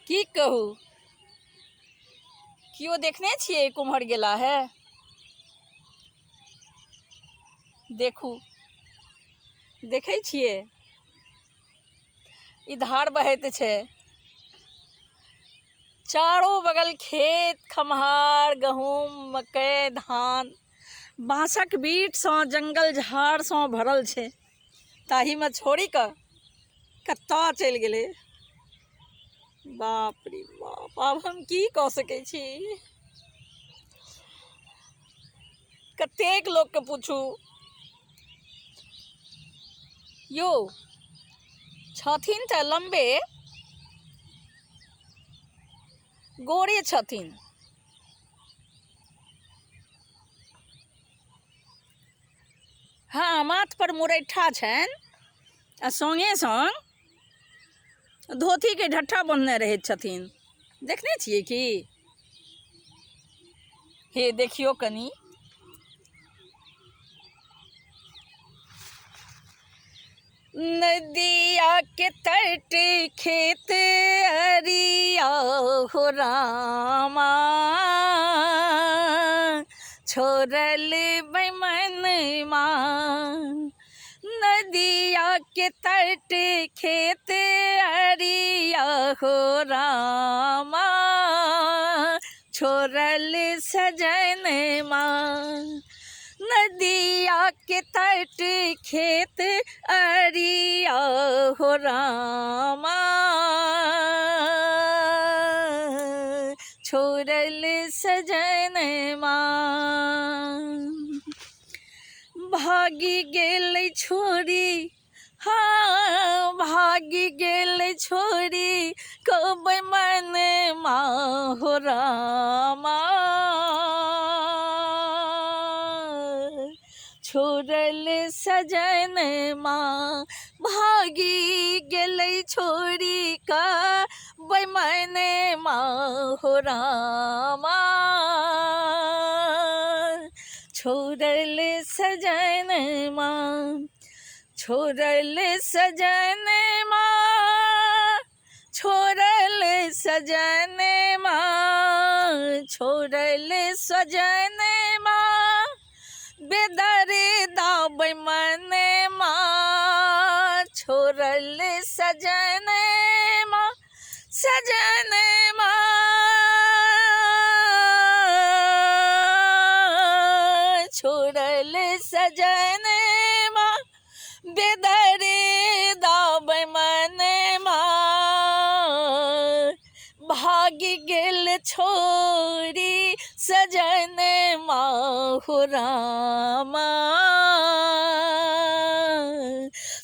की कहू, केओ देखने छियै कुम्हर गेला है? देखू, देखै छियै ई धार बहैत छै, चारो बगल खेत खम्हार, गहूम, मकइ, धान, बाँसक बीटसँ, जङ्गल झाड़सँ भरल छै। ताहिमे छोड़ि कऽ कतऽ चलि गेलै। बाप रे बाप, आब हम की कऽ सकै छी? कतेक लोकके पूछू यौ। छथिन तऽ लम्बे, गोरे छथिन। हँ, माथ पर मुरैठा छनि आ सङ्गे सङ्ग धोतीके ढट्ठा बन्हने रहैत छथिन। देखने छियै की? हे देखियौ कनि। नदिया के तट खेत अरिया हो रामा, छोड़ल बेमनमा। नदिया के तट खेत अरिया हो रामा, छोड़ल सजनमा। नदिया के तट खेत अरिया हो रामा, छोड़ल सजनमा। भागी गेल छोड़ी, हाँ भागी गेल छोड़ी कब मन हो रामा, छोड़ल सजन माँ। भागी गेल छोड़ी का मन हो रामा, छोड़ल सजन माँ। छोड़ल सजन माँ, छोड़ल सजन माँ, छोड़ल सजन माँ, बेदरे दाबै मन माँ। छोड़ल सजन माँ, सजन माँ, छोड़ल सजन माँ, बेदरे दाबै मन माँ। भागी गेल छोड़ी सजन माँ हो रामा,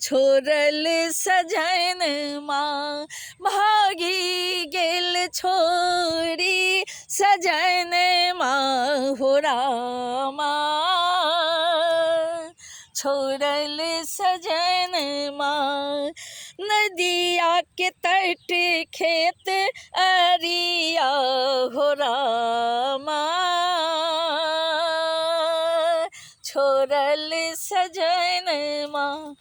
छोड़ल सजन माँ। भागी गेल छोड़ी सजन माँ हो रामा, छोड़ल सजन माँ। नदिया के तट खेत अरिया हो रामा, छोड़ल सजन माँ।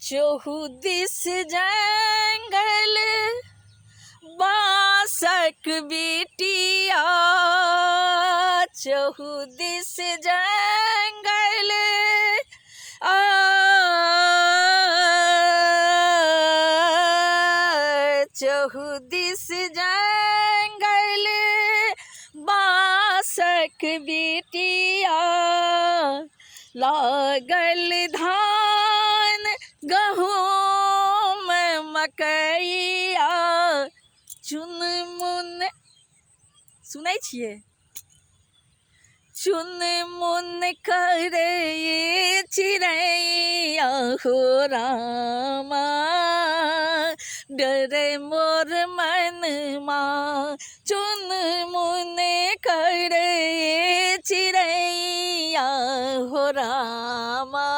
चहु दिस जंगल बाँसक बिटिया, चहु दिस जंगल आ, चहु दिस जंगल बाँसक बिटिया, लागल धान गहूम मकैया, चुनमुन सुनै छियै, चुनमुन करै चिड़ैया हो रामा, डरे मोर मनमा। चुनमुन करै चिड़ैया हो रामा,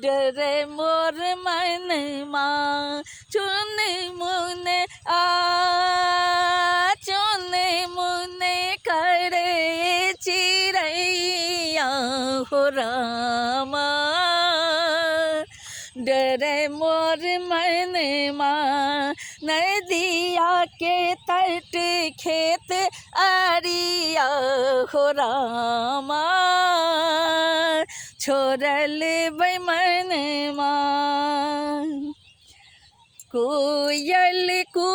डरे मोर मनमा। चुनमुन आ, चुनमुन करे चिड़ैया हो रामा, डरे मोर मनमा। नदिया के तट खेत अरिया हो रामा, छोड़ल बैमनमा। कोयल कू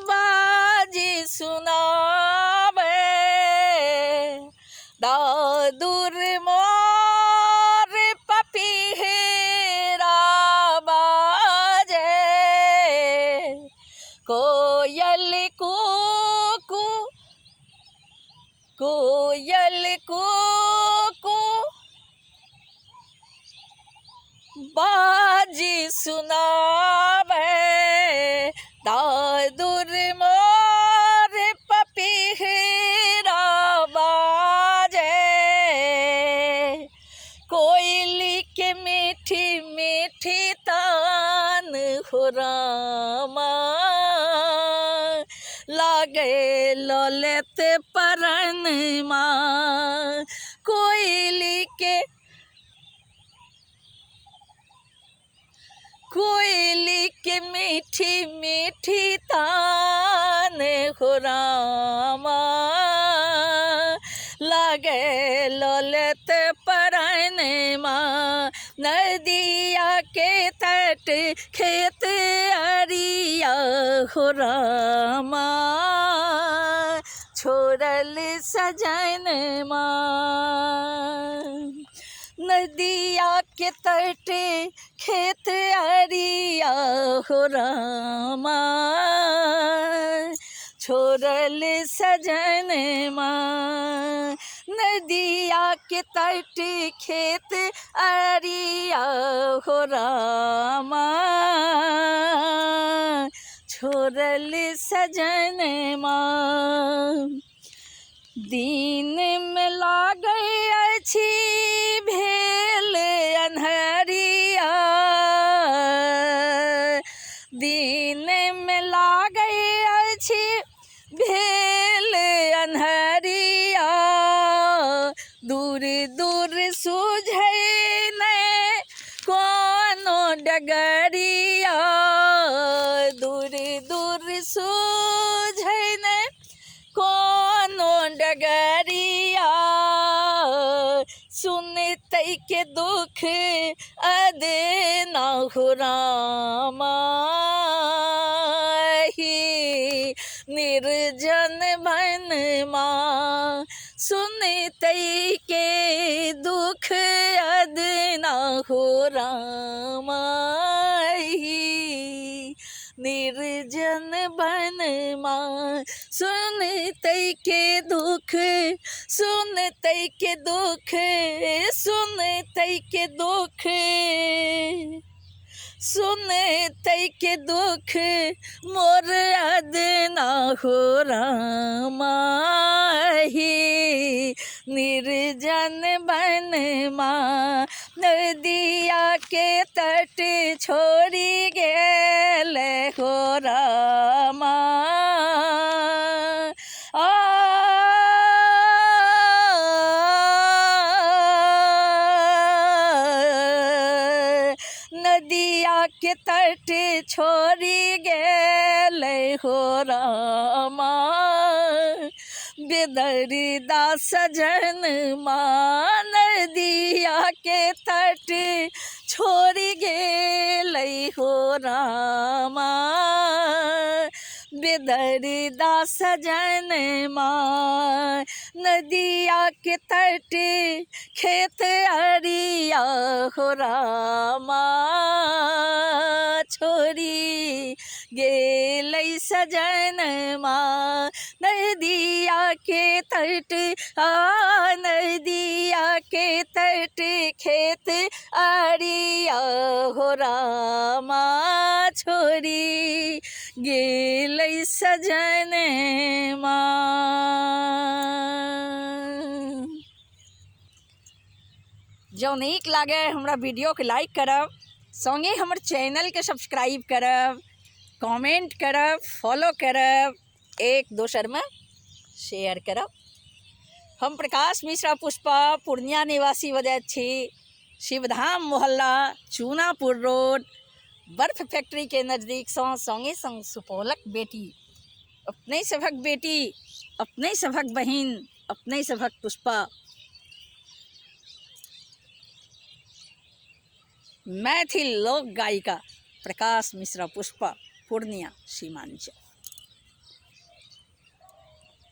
बाजी सुनावे, दादुर मोर पपीहरा बाजे। कोयल कू कोयल कू बाजी सुनावे, दादुर मोर पपीहरा बाजे। कोयली के मीठी मीठी तान हो रामा, लागे ललत परनमा। कोयली के कोयली के मीठी मीठी तान हो रामा, लागे ललत परनमा। नदिया के तट खेत अरिया हो रामा, छोड़ल सजनमा। नदिया के तट खेत अरिया हो रामा, छोड़ल सजनमा। नदिया के तट खेत अरिया हो रामा, छोड़ल सजनमा। दिन में लागै अछि भेल अन्हरिया, दिन में लागै अछि भेल अन्हरिया। दूर दूर सुझै नै कोनो डगरिया, दूर दूर सुझै नै कोनो डगरिया। सुनतै के दुख अदना हो रामा, निर्जन वनमा। सुनतै के दुख अदना हो रामा, निर्जन वनमा। सुनतै के दुख, सुनतै के दुख, सुनतै के दुख, सुनतै के दुख मोर अदना हो रामा, निर्जन वनमा। नदिया के तट छोड़ी गेल हो रामा, आ नदिया के तट छोड़ी गेल हो रामा। बेदर्दा सजन माँ, नदिया के तट छोड़ी गेल हो रामा। बेदर्दा सजन माँ, नदिया के तट खेत अरिया हो रामा, छोड़ी गेल सजन माँ। नदिया के तट आ नदिया के तट खेत अरिया हो रामा, छोड़ी गेल सजन माँ। जँ नीक लागे हमरा वीडियोके लाइक करब, संगे हमर चैनलके सब्सक्राइब करब, कमेंट करब, फॉलो करब, एक दोसरमे शेयर करब। हम प्रकाश मिश्रा पुष्पा, पूर्णिया निवासी बजैत छी। शिवधाम मोहल्ला, चूनापुर रोड, बर्फ फैक्ट्री के नजदीकसँ सङ्गे सङ्ग सुपौलक बेटी, अपने सभक बेटी, अपने सभक बहिन, अपने सभक पुष्पा, मैथिल लोक गायिका प्रकाश मिश्रा पुष्पा, पूर्णिया सीमांचल।